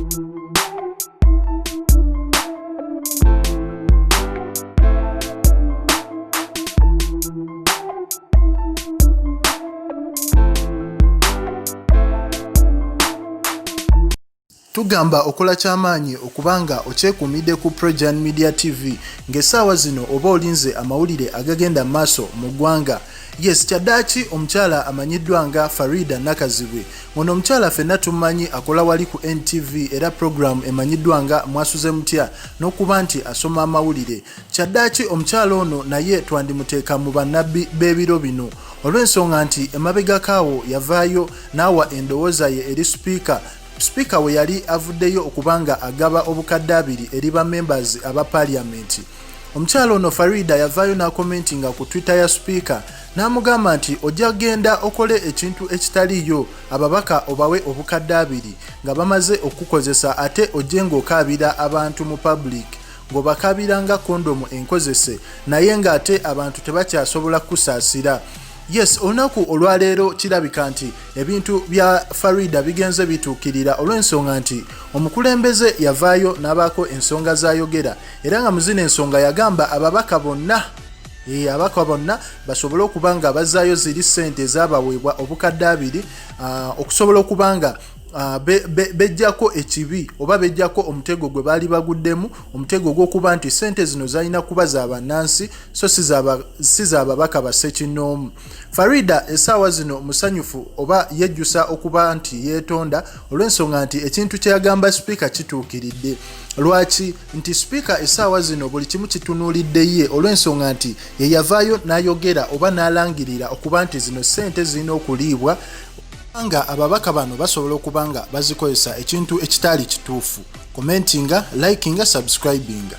Tugamba okola kyamaanyi okuba nga okyekuumidde ku Projan Media TV ng'essaawa zino oba olinze amawulire agagenda mu maaso mu ggwanga. Yes, kyaddaaki omukyala amanyiddwa nga Farida Nakazibwe. Ngono omukyala ffenna tumumanyi akola wali ku NTV era pulogulaamu emanyiddwa nga Mwasuze Mutya n'okuba nti asoma amawulire. Kyaddaaki omukyala ono naye twandimuteeka mu bannabbi b'ebiro bino olw'ensonga nti emabegako awo yavaayo n'awa endowooza ye eri sipiika Sipiika we yali avuddeyo okuba nga agaba obukadde abiri eri ba members aba parliament. Omukyala ono Farida yavaayo n'akomentinga ku Twitter ya sipiika n'amugamba nti ojja genda okole ekintu ekitaliiyo ababaka obawe obukadde abiri nga bamaze okukukozesa ate ojje ng'okaabira abantu mu public ng'obakaabira nga kondomu enkozese naye ng'ate abantu tebakyasobola kukusaasira. Yes, olunaku olwaleero kirabika nti ebintu bya Farida bigenze bituukirira olw'ensonga nti omukulembeze yavaayo n'abaako ensonga z'ayogera era nga mu zino ensonga yagamba ababaka bonna eh, ababaka bonna basobole okuba nga bazzaayo ziri ssente ezabaweebwa obukadde abiri ah, okusobola okuba nga ah, bejjako ekibi oba bejjako omutego gwe baali baguddemu omutego ogw'okuba nti ssente zino zalina kuba za bannansi so si za babaka ba ssekinnoomu. Farida essaawa zino musanyufu oba yejjusa okuba nti yeetonda olw'ensonga nti ekintu kye yagamba sipiika kituukiridde. Lwaki nti sipiika essaawa zino buli kimu kitunuulidde ye olw'ensonga nti ye yavaayo n'ayogera oba n'alangirira okuba nti zino ssente zirina okuliibwa nga ababaka bano basobola okuba nga bazikozesa ekintu ekitaali kituufu. Commentinga, likinga, subscribinga.